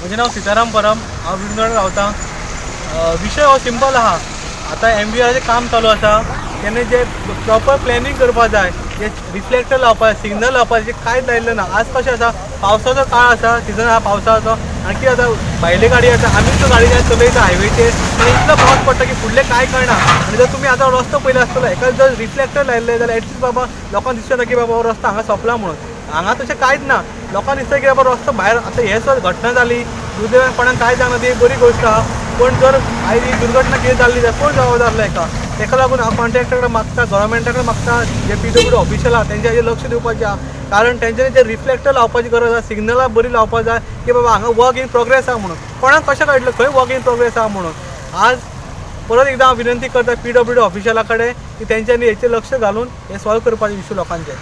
म्हजें नांव सीताराम परब, हांव विर्नोड रावतां. विशय हो सिंपल आहा. आतां एमवीआराचें काम चालू आसा. तेणे जे प्रॉपर प्लॅनिंग करपा जाय, जे रिफ्लेक्टर लावपा जाय, सिग्नल लावपाचें कांयच लायिल्लें ना. आज कशें आसा, पावसाचो काळ आसा, सिजन आहा पावसाचो. आनी कितें जाता, भायली गाडी आसा, आमी सुद्दां गाडी जेन्ना चलयता हायवेचेर तेन्ना इतलो पावस पडटा की फुडलें कांय कळना. आनी जर तुमी आतां रस्तो पयलो आसतलो, हेका जर रिफ्लेक्टर लायिल्ले जाल्यार एटलीस्ट बाबा लोकांक दिसचें ना की बाबा हो रस्तो हांगा सोंपला म्हणून. हांगा तशें कांयच ना. लोकांक दिसता की बाबा रस्तो भायर. आतां हे सुद्दां घटना जाली, दुर्दैवान कोणाक कांय जावना, ती एक बरी गोश्ट आहा. पूण जर आयज ही दुर्घटना कितें जाल्ली जाल्यार कोण जबाबदार आसलो हेका? तेका लागून हांव कॉन्ट्रॅक्टरा कडेन मागता, गव्हर्मेंटा कडेन मागता, जे पीडब्ल्यूडी ऑफिशियल आहा तेंच्या हेजेर लक्ष दिवपाचें आहा. कारण तेंच्यांनी जे रिफ्लेक्टर लावपाची गरज आहा, सिग्नलां बरीं लावपा जाय की बाबा हांगा वर्क इन प्रोग्रेस आहा म्हणून. कोणाक कशें कळटलें खंय वर्क इन प्रोग्रेस आहा म्हणून? आज परत एकदां हांव विनंती करता पीडब्ल्यूडी ऑफिशियला कडेन की तेंच्यांनी हेचेर लक्ष घालून हे सॉल्व करपाचे इशू लोकांचे.